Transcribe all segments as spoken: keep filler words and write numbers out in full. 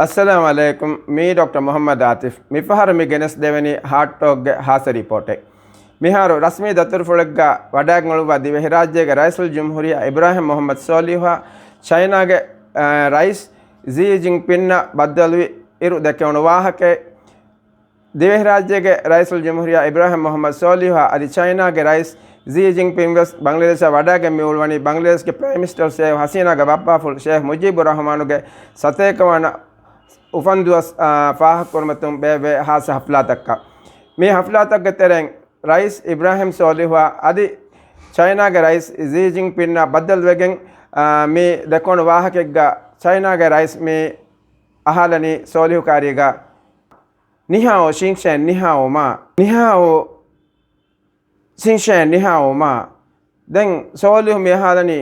އައްސަލާމު ޢަލައިކުމް. މީ ޑޮކްޓަރ މުޙައްމަދު އާތިފް. މިފަހަރު މި ގެނެސްދެވެނީ ހާޓް ޓޯކްގެ ހާއްސަ ރިޕޯޓެއް. މިހާރު ރަސްމީ ދަތުރުފުޅެއްގަ ވަޑައިގެން އުޅުއްވާ ދިވެހިރާއްޖޭގެ ރައީސުލްޖުމްހޫރިއްޔާ އިބްރާހިމް މުޙައްމަދު ޞޯލިޙުއާ ޗައިނާގެ، އާ، ރައީސް ޒީ ޖިންޕިންއާ ބައްދަލުވި އިރު ދެކެވުނު ވާހަކައެއް. ދިވެހިރާއްޖޭގެ ރައީސުލްޖުމްހޫރިއްޔާ އިބްރާހިމް މުޙައްމަދު ޞޯލިޙުއާ އަދި ޗައިނާގެ ރައީސް ޒީ ޖިންޕިން ވެސް ބަންގްލަދޭޝަށް ވަޑައިގެން މި އުޅުވަނީ ބަންގްލަދޭޝްގެ ޕްރައިމް މިނިސްޓަރު ޝޭޚް ހަސީނާގެ ބައްޕާފުޅު ޝޭޚް މުޖީބު ރަޙުމާނުގެ ސަތޭކަވަނަ އުފަންދުވަސް، އާ، ފާހަގަކުރުމަށް ބޭއްވޭ ހާއްސަ ޙަފްލާތަކަށް. މި ޙަފްލާތަކުގެ ތެރެއިން ރައީސް އިބްރާހިމް ޞޯލިޙުއާ އަދި ޗައިނާގެ ރައީސް ޒީ ޖިންޕިންއާ ބައްދަލުވެގެން، އާ، މި ދެކެވުނު ވާހަކައެއްގަ ޗައިނާގެ ރައީސް މި އަހާލަނީ ޞޯލިޙު ކާރީގަ 你好，先生，你好吗？ 你好，先生，你好吗؟ ދެން ޞޯލިޙު މި އަހާލަނީ،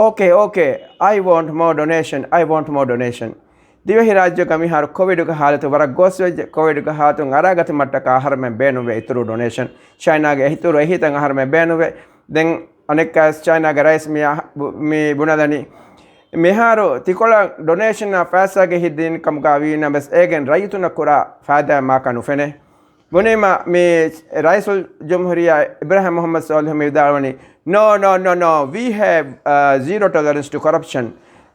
"Okay, okay, I want more donation, I want more donation." ދިވެހިރާއްޖޭގަ މިހާރު ކޮވިޑުގެ ހާލަތު ވަރަށް ގޯސްވެއްޖެ. ކޮވިޑުގެ ހާލަތުން އަރާގަތުމަށްޓަކާ އަހަރުމެން ބޭނުންވޭ އިތުރު ޑޮނޭޝަން. ޗައިނާގެ އިތުރު އެހީތައް އަހަރުމެން ބޭނުންވޭ. ދެން އަނެއްކާވެސް ޗައިނާގެ ރައީސް މި އަހ-، ބު-، މި ބުނެލަނީ، މިހާރު ތިކޮޅަށް ޑޮނޭޝަނާ ފައިސާގެ ހިތްދިން ކަމުގަ ވީނަމަވެސް، އޭގެން ރައްޔިތުންނަށް ކުރާ ފައިދާއެއް މާކަ ނުފެނޭ. ބުނީމަ، މި ރައީސުލްޖުމްހޫރިއްޔާ އިބްރާހިމް މުޙައްމަދު ޞޯލިޙު މި ވިދާޅުވަނީ، "No, no, no, no, we have, uh, zero tolerance to corruption."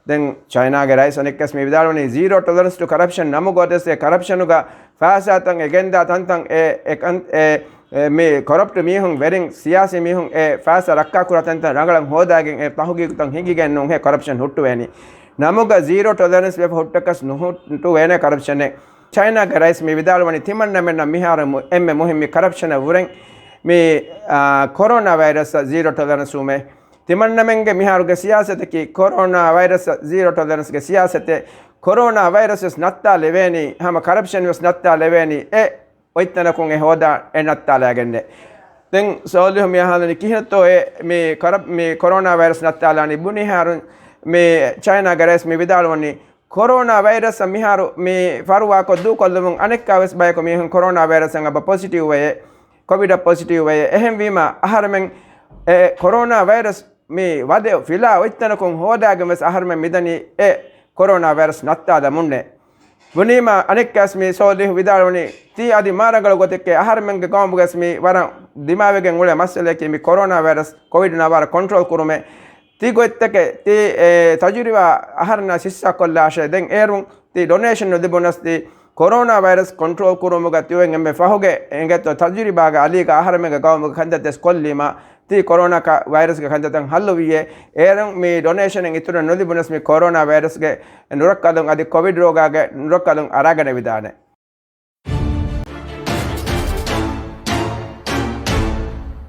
ދެން ޗައިނާގެ ރައީސް އަނެއްކާވެސް މި ވިދާޅުވަނީ، "Zero tolerance to corruption" ނަމުގަ އޮތަސް އެ ކަރަޕްޝަނުގަ ފައިސާތައް އެ ގެންދާ ތަންތަން އެ، އެ ކަން-، އެ، އެ، މި ކޮރަޕްޓް މީހުން ވެރިން ސިޔާސީ މީހުން އެ ފައިސާ ރައްކާކުރާ ތަންތަން ރަނގަޅަށް ހޯދާގެން އެ ތަހުގީގުތައް ހިނގިގެން ނޫންހޭ ކޮރަޕްޝަން ހުއްޓުވޭނީ. ނަމުގަ ޒީރޯ ޓޮލަރެންސް ވެފަ ހުއްޓަކަސް ނުހުއްޓުވޭނެ ކަރަޕްޝަނެއް. ޗައިނާގެ ރައީސް މި ވިދާޅުވަނީ ތިމަންނަމެންނަށް މިހާރު މު-، އެންމެ މުހިންމު ކަރަޕްޝަނަށް ވުރެން މި، އާ، ކޮރޯނާ ވައިރަސްއަށް ޒީރޯ ޓޮލަރެންސް ވުމޭ. ތިމަންނަމެންގެ މިހާރުގެ ސިޔާސަތަކީ ކޮރޯނާ ވައިރަސްއަށް ޒީރޯ ޓޮލަރެންސްގެ ސިޔާސަތެއް. ކޮރޯނާ ވައިރަސް ވެސް ނައްތާލެވޭނީ، ހަމަ ކަރަޕްޝަން ވެސް ނައްތާލެވޭނީ އެ އޮތްތަނަކުން އެ ހޯދާ އެ ނައްތާލައިގެންނޭ. ދެން ސޯލިހު މި އަހާލަނީ ކިހިނެއްތޯ އެ މި ކަރަޕް-، މި ކޮރޯނާ ވައިރަސް ނައްތާލާނީ؟ ބުނިހާރު މި ޗައިނާގެ ރައީސް މި ވިދާޅުވަނީ، ކޮރޯނާ ވައިރަސް މިހާރު މި ފަރުވާކޮށް ދޫކޮށްލުމުން އަނެއްކާވެސް ބަޔަކު މީހުން ކޮރޯނާ ވައިރަސް އަނގަބަ ޕޮޒިޓިވް ވެޔޭ، ކޮވިޑަށް ޕޮޒިޓިވް ވެޔޭ. އެހެންވީމަ އަހަރެމެން އެ ކޮރޯނާ ވައިރަސް މި ވަދެ ފިލާ އޮތްތަނަކުން ހޯދާގެން ވެސް އަހަރެމެން މިދަނީ އެ ކޮރޯނާ ވައިރަސް ނައްތާލަމުންނޭ. ބުނީމަ އަނެއްކާސް މި ސޯލިހު ވިދާޅުވަނީ، ތީ އަދި މާރަނގަޅު ގޮތެއްގެ އަހަރެމެންގެ ގައުމުގަސް މި ވަރަށް ދިމާވެގެން އުޅޭ މައްސަލަޔަކީ މި ކޮރޯނާ ވައިރަސް ކޮވިޑް ނަވާރަ ކޮންޓްރޯލް ކުރުމޭ. ތި ގޮތްތަކެއް ތި އެ ތަޖުރިބާ އަހަރެންނާ ސިއްސާ ކޮށްލާށޭ. ދެން އޭރުން ތި ޑޮނޭޝަން ނުލިބުނަސް ތި ކޮރޯނާ ވައިރަސް ކޮންޓްރޯލް ކުރުމުގަ ތިއޮތް އެންމެ ފަހުގެ އެނގޭތޯ ތަޖުރިބާގެ އަލީގަ އަހަރެމެންގެ ގައުމުގެ ކަންތައްތައް ކޮށްލީމަ ތި ކޮރޯނާ ކަ-، ވައިރަސްގެ ކަންތައްތައް ހައްލުވިއޭ. އޭރުން މި ޑޮނޭޝަނެއް އިތުރަށް ނުލިބުނަސް މި ކޮރޯނާ ވައިރަސްގެ ނުރައްކަލުން އަދި ކޮވިޑް ރޯގާގެ ނުރައްކަލުން އަރާގަނެވިދާނެ.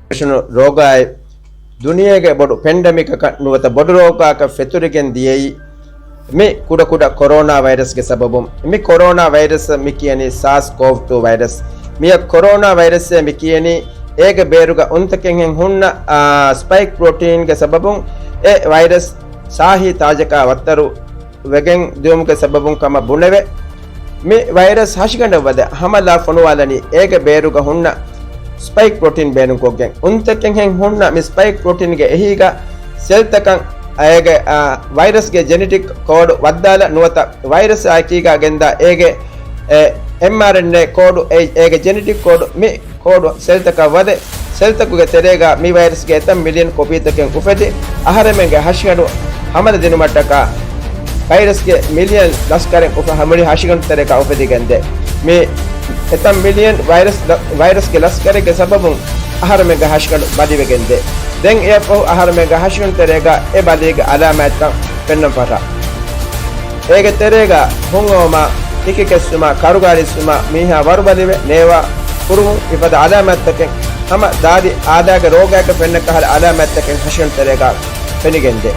ފެށުނު ރޯގާއެއް ދުނިޔޭގެ ބޮޑު ޕެންޑެމިކަކަށް ނުވަތަ ބޮޑު ރޯގާއަކަށް ފެތުރިގެން ދިޔައީ މި ކުޑަކުޑަ ކޮރޯނާ ވައިރަސްގެ ސަބަބުން. މި ކޮރޯނާ ވައިރަސް މި ކިޔަނީ ސާސް ކޯވް ޓޫ ވައިރަސް. މިއަށް ކޮރޯނާ ވައިރަސްއޭ މި ކިޔަނީ، އޭގެ ބޭރުގަ އުންތަކެއްހެން ހުންނަ، އާ، ސްޕައިކް ޕްރޮޓީންގެ ސަބަބުން އެ ވައިރަސް ސާހި ތާޖަކާ ވައްތަރު ވެގެން ދިއުމުގެ ސަބަބުން ކަމަށް ބުނެވެ. މި ވައިރަސް ހަށިގަނޑަށް ވަދެ ހަމަލާ ފޮނުވާލަނީ އޭގެ ބޭރުގަ ހުންނަ ސްޕައިކް ޕްރޮޓީން ބޭނުންކޮށްގެން. އުންތަކެއްހެން ހުންނަ މި ސްޕައިކް ޕްރޮޓީންގެ އެހީގަ ސެލްތަކަށް އޭގެ، އާ، ވައިރަސްގެ ޖެނެޓިކް ކޯޑު ވައްދާލަ ނުވަތަ ވައިރަސްއާ އެކީގަ ގެންދާ އޭގެ، އެ، އެމްއާރްއެންއޭ ކޯޑު، އެ، އޭގެ ޖެނެޓިކް ކޯޑު މި ކޯޑު ސެލްތަކަށް ވަދެ، ސެލްތަކުގެ ތެރޭގަ މި ވައިރަސްގެ އެތައް މިލިއަން ކޮޕީތަކެއް އުފެދި، އަހަރެމެންގެ ހަށިގަނޑު ހަމަލަ ދިނުމަށްޓަކާ ވައިރަސްގެ މިލިއަން ލަސްކަރެއް އުފަ-، ހަމަލި ހަށިގަނޑު ތެރޭގަ އުފެދިގެންދޭ. މި އެތައް މިލިއަން ވައިރަސް ލަ-، ވައިރަސްގެ ލަސްކަރެއްގެ ސަބަބުން އަހަރެމެންގެ ހަށިގަނޑު ބަލިވެގެންދޭ. ދެން އެއަށްފަހު އަހަރެމެންގެ ހަށިގަނޑު ތެރޭގަ އެ ބަލީގެ އަލާމާތްތައް ފެންނަން ފަށާ. އޭގެ ތެރޭގަ ހުންއައުމާ، ހިކިކެއްސުމާ، ކަރުގާރިއްސުމާ، މީހާ ވަރުބަލިވެ، ނޭވާ ކުރުމުން މިފަދަ އަލާމާތްތަކެއް، ހަމަ ދާދި އާދައިގެ ރޯގާއަކަށް ފެންނަ ކަހަލަ އަލާމާތްތަކެއް ހަށިގަނޑު ތެރޭގަ ފެނިގެންދޭ.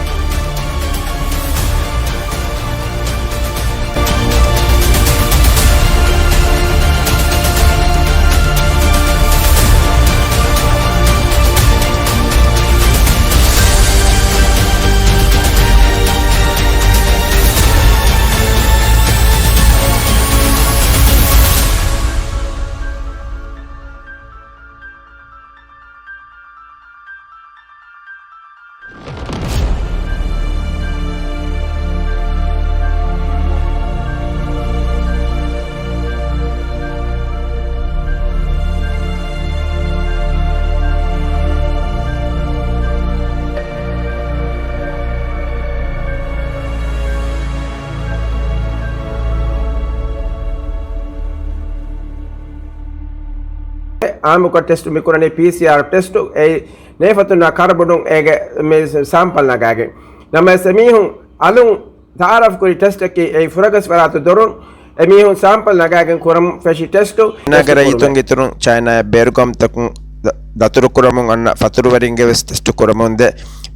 އާންމުކޮށް ޓެސްޓު މި ކުރަނީ ޕީސީއާރް ޓެސްޓު އެއީ ނޭފަތުންނާ ކަރުބުޑުން އޭގެ މި ސާމްޕަލް ނަގާގެން. ނަމަވެސް އެމީހުން އަލުން ތައާރަފް ކުރި ޓެސްޓަކީ އެއީ ފުރަގަސް ފަރާތު ދޮރުން އެމީހުން ސާމްޕަލް ނަގާގެން ކުރަން ފެށި ޓެސްޓު. ޗައިނާގެ ރައްޔިތުންގެ އިތުރުން ޗައިނާއަށް ބޭރުގައުމުތަކުން ދަ-، ދަތުރުކުރަމުން އަންނަ ފަތުރުވެރިންގެ ވެސް ޓެސްޓު ކުރަމުން ދޭ.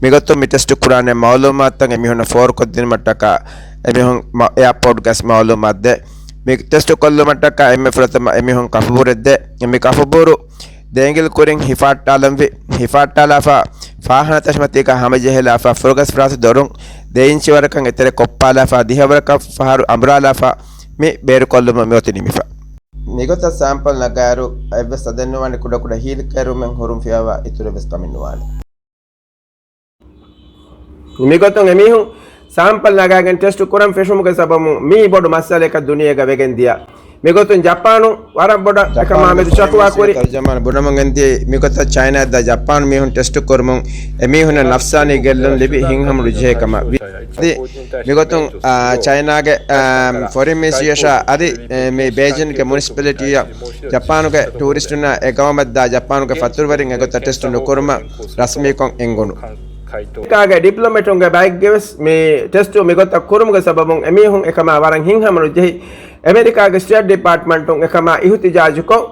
މިގޮތުން މި ޓެސްޓު ކުރާނެ މައުލޫމާތުތައް އެމީހުންނަށް ފޯރުކޮށްދިނުމަށްޓަކާ އެމީހުން މަ-، އެއާޕޯޓްގަސް މައުލޫމާތު ދޭ. މި ޓެސްޓު ކޮށްލުމަށްޓަކާ އެންމެ ފުރަތަމަ އެމީހުން ކަފުބުރެއްދޭ. މި ކަފުބުރު ދޭނގިލް ކުރިން ހިފާއްޓާލަންވި. ހިފާއްޓާލާފަ، ފާހާނަ ތަށިމަތީގަ ހަމަޖެހިލާފަ، ފުރަގަސް ފަރާތު ދޮރުން ދެ އިންޗި ވަރަކަށް އެތެރެ ކޮއްޕާލާފަ، ދިހަވަރަކަށް ފަހަރު އަނބުރާލާފަ، މި ބޭރުކޮށްލުމަށް މިއޮތީ ނިމިފަ. މިގޮތަށް ސާމްޕަލް ނަގާއިރު، އެއްވެސް އަދެއް ނުވާނެ ކުޑަކުޑަ ހީލުކެރުމެއް ހުރުން ފިޔަވާ އިތުރެއްވެސް ކަމެއް ނުވާނެ. މިގޮތުން އެމީހުން ސާމްޕަލް ނަގާގެން ޓެސްޓު ކުރަން ފެށުމުގެ ސަބަބުން މީ ބޮޑު މައްސަލައަކަށް ދުނިޔޭގަ ވެގެން ދިޔަ. މިގޮތުން ޖަޕާނު ވަރަށް ބޮޑަށް އެކަމާ މެދު ޝަކުވާ ކުރި. ތަރުޖަމާނު ބުނަމުން ގެންދިޔައީ މިގޮތަށް ޗައިނާއަށްދާ ޖަޕާނު މީހުން ޓެސްޓު ކުރުމުން އެމީހުންނަށް ނަފްސާނީ ގެއްލުން ލިބި ހިތްހަމަނުޖެހޭ ކަމަށް ވި. އަދި މިގޮތުން، އާ، ޗައިނާގެ، އާ، ފޮރިން މިނިސްޓްރީއަށާ އަދި، އެ، މި ބޭޖިންގެ މުނިސިޕަލިޓީއަށް ޖަޕާނުގެ ޓޫރިސްޓުންނާ އެ ގައުމަށްދާ ޖަޕާނުގެ ފަތުރުވެރިން އެގޮތަށް ޓެސްޓު ނުކުރުމަށް ރަސްމީކޮށް އެންގުނު. އެމެރިކާގެ ޑިޕްލޮމެޓުންގެ ބައެއްގެވެސް މި ޓެސްޓު މިގޮތަށް ކުރުމުގެ ސަބަބުން އެމީހުން އެކަމާ ވަރަށް ހިތްހަމަނުޖެހި، އެމެރިކާގެ ސްޓޭޓް ޑިޕާޓްމަންޓުން އެކަމާ އިހުތިޖާޖުކޮށް،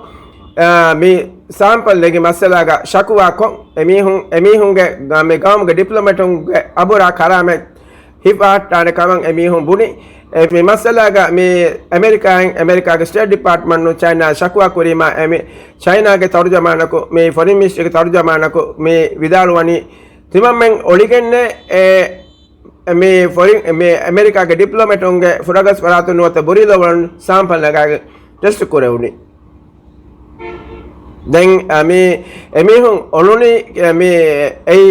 އާ، މި ސާމްޕަލް ނެގި މައްސަލާގަ ޝަކުވާކޮށް، އެމީހުން، އެމީހުންގެ ގަ-، މި ގައުމުގެ ޑިޕްލޮމެޓުންގެ އަބުރާ ކަރާމަތް ހިފާހައްޓާނެ ކަމަށް އެމީހުން ބުނި. އެ، މި މައްސަލާގަ މި އެމެރިކާއިން، އެމެރިކާގެ ސްޓޭޓް ޑިޕާޓްމަންޓުން ޗައިނާ ޝަކުވާ ކުރީމާ، އެ، މި ޗައިނާގެ ތަރުޖަމާނަކު، މި ފޮރިން މިނިސްޓްރީގެ ތަރުޖަމާނަކު މި ވިދާޅުވަނީ، ތިމަންމެން އޮޅިގެންނޭ، އެ، މި ފޮރިން، މި އެމެރިކާގެ ޑިޕްލޮމެޓުންގެ ފުރަގަސް ފަރާތުން ނުވަތަ ބުރީލޯވަޅުން ސާމްޕަލް ނަގާގެން ޓެސްޓް ކުރެވުނީ. ދެން، އަ، މި އެމީހުން އޮޅުނީ، އެ، މި އެއީ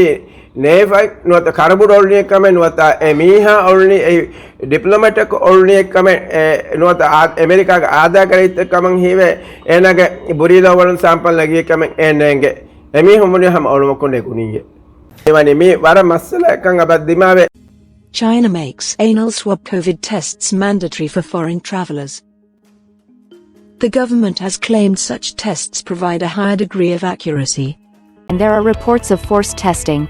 ނޭފަތް ނުވަތަ ކަރުބުޑު އޮޅުނިއެއްކަމެއް ނުވަތަ އެ މީހާ އޮޅުނީ އެއީ ޑިޕްލޮމެޓެކް އޮޅުނިއެއްކަމެއް، އެ، ނުވަތަ އާ-، އެމެރިކާގެ އާދައިގެ ރައްޔިތެއްކަމަށް ހީވޭ، އޭނާގެ ބުރީލޯވަޅުން ސާމްޕަލް ނެގިއެއްކަމެއް އެ ނޭނގެ. އެމީހުން ބުނި ހަމަ އޮޅުމަކުން ނެގުނީއޭ. އެވަނީ މީ ވަރަށް މައްސަލައެއްކަން އަބަދު ދިމާވޭ. China makes anal swab COVID tests mandatory for foreign travelers. The government has claimed such tests provide a higher degree of accuracy. And there are reports of forced testing.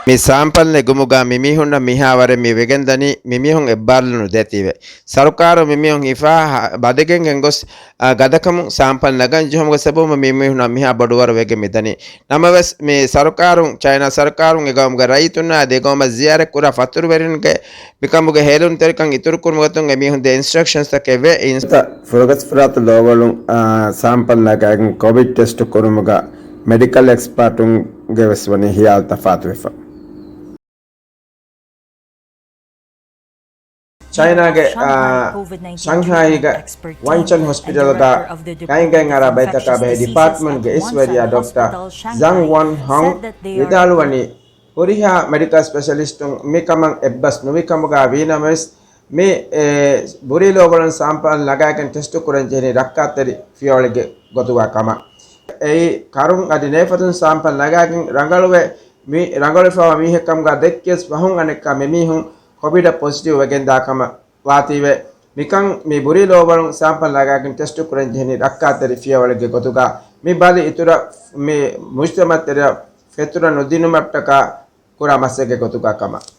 މި ސާމްޕަލް ނެގުމުގަ މިމީހުންނަށް މިހާވަރެއް މި ވެގެންދަނީ، މިމީހުން އެއްބާރުލުން ނުދޭތީވެ. ސަރުކާރުން މިމީހުން ހިފާ ހަ-، ބަދިގެން ގޮސް، އާ، ގަދަކަމުން ސާމްޕަލް ނަގަން ޖެހުމުގެ ސަބަބުން މިމީހުންނަށް މިހާ ބޮޑުވަރު ވެގެން މިދަނީ. ނަމަވެސް، މި ސަރުކާރުން، ޗައިނާ ސަރުކާރުން އެ ގައުމުގެ ރައްޔިތުންނާ އަދި އެ ގައުމަށް ޒިޔާރަތްކުރާ ފަތުރުވެރިންގެ މިކަމުގެ ހޭލުންތެރިކަން އިތުރުކުރުމުގެ ގޮތުން އެމީހުން ދޭ އިންސްޓްރަކްޝަންސްތަކެއް ވޭ. އިންސް- ފުރަގަސްފުރާތު ލޯވަޅުން، އާ، ސާމްޕަލް ނަގާގެން ކޮވިޑް ޓެސްޓު ކުރުމުގަ މެޑިކަލް އެކްސްޕާޓުންގެ ވެސް ވަނީ ހިޔާލު ތަފާތުވެފަ. ޗައިނާގެ، އާ، ޝަންހާއީގެ ވަންޗަން ހޮސްޕިޓަލްގަ ގައިންގައިން އަރާ ބައިތަކާ ބެހޭ ޑިޕާޓްމަންޓްގެ އިސްވެރިޔާ ޑޮކްޓަރ ޒަން ވަން ހޮން ވިދާޅުވަނީ، ހުރިހާ މެޑިކަލް ސްޕެޝަލިސްޓުން މިކަމަށް އެއްބަސް ނުވި ކަމުގަ ވީނަމަވެސް، މި، އެ، ބުރީލޯވަޅުން ސާމްޕަލް ނަގާގެން ޓެސްޓު ކުރަން ޖެހެނީ ރައްކާތެރި ފިޔަވަޅެއްގެ ގޮތުގަ ކަމަށް. އެއީ ކަރުން އަދި ނޭފަތުން ސާމްޕަލް ނަގާގެން ރަނގަޅުވެ، މި ރަނގަޅުވެފަވާ މީހެއް ކަމުގަ ދެއްކިޔަސް ފަހުން އަނެއްކާ މި މީހުން ކޮވިޑަށް ޕޮޒިޓިވް ވެގެންދާ ކަމަށް ވާތީވެ، މިކަން މި ބުރީލޯވަޅުން ސާމްޕަލް ނަގާގެން ޓެސްޓު ކުރަން ޖެހެނީ ރައްކާތެރި ފިޔަވަޅެއްގެ ގޮތުގަ މި ބަލި އިތުރަށް މި މުޖްތަމައުތެރެއަށް ފެތުރަ ނުދިނުމަށްޓަކާ ކުރާ މަސައްކަތްގެ ގޮތުގަ ކަމަށް.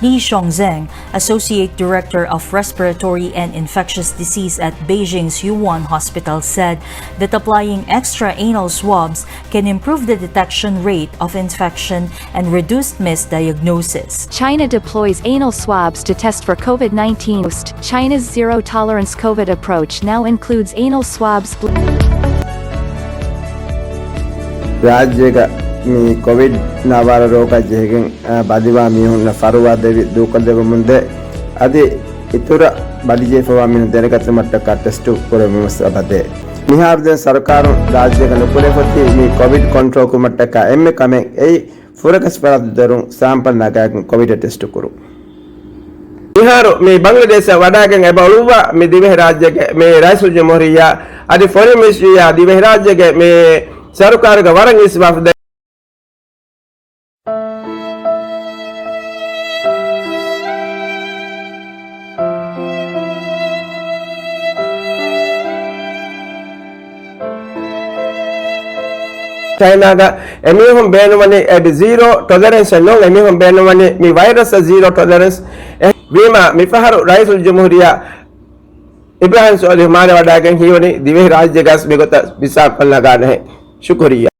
Li Shongzheng, Associate Director of Respiratory and Infectious Disease at Beijing's Yuan Hospital, said that applying extra anal swabs can improve the detection rate of infection and reduce misdiagnosis. China deploys anal swabs to test for COVID nineteen. China's zero-tolerance COVID approach now includes anal swabs. ރާއްޖޭގަ މި ކޮވިޑް ނާވާރަ ރޯގާ ޖެހިގެން، އަ، ބަލިވާ މީހުންނަށް ފަރުވާ ދެވި ދޫކޮށްލެވެމުންދޭ. އަދި އިތުރަށް ބަލިޖެހިފަވާ މީނު ދެރަގަތުމަށްޓަކާ ޓެސްޓު ކުރެވުމަށް އަބަދޭ. މިހާރު ދެން ސަރުކާރުން ރާއްޖޭގަ ނުކުރެވިފޮތީ މި ކޮވިޑް ކޮންޓްރޯލް ކުރުމަށްޓަކާ އެންމެ ކަމެއް އެއީ ފުރަގަސް ފަރާތު ދޮރުން ސާމްޕަލް ނަގާގެން ކޮވިޑަށް ޓެސްޓު ކުރުން. މިހާރު މި ބަނގްލަދޭޝަށް ވަޑާގެން އެބަ އުޅުއްވާ މި ދިވެހިރާއްޖޭގެ މި ރައީސުލްޖުމްހޫރިއްޔާ އަދި ފޮރިން މިނިސްޓްރީއާ ދިވެހިރާއްޖޭގެ މި ސަރުކާރުގެ ވަރަށް އިސްވާފަ ދެ ޗައިނާގަ އެމީހުން ބޭނުންވަނީ އެ ޒީރޯ ޓޮލެރެންސެއް ނޫން، އެމީހުން ބޭނުންވަނީ މި ވައިރަސްއަށް ޒީރޯ ޓޮލެރެންސް. އެ ވީމާ، މިފަހަރު ރައީސުލްޖުމްހޫރިއްޔާ އިބްރާހިމް ސޯލިހު މާލެ ވަޑާގެން ހީވަނީ ދިވެހިރާއްޖޭގަސް މިގޮތަށް މިސާލް ކޮށްލަނގާނެހެން. ޝުކުރިއްޔާ.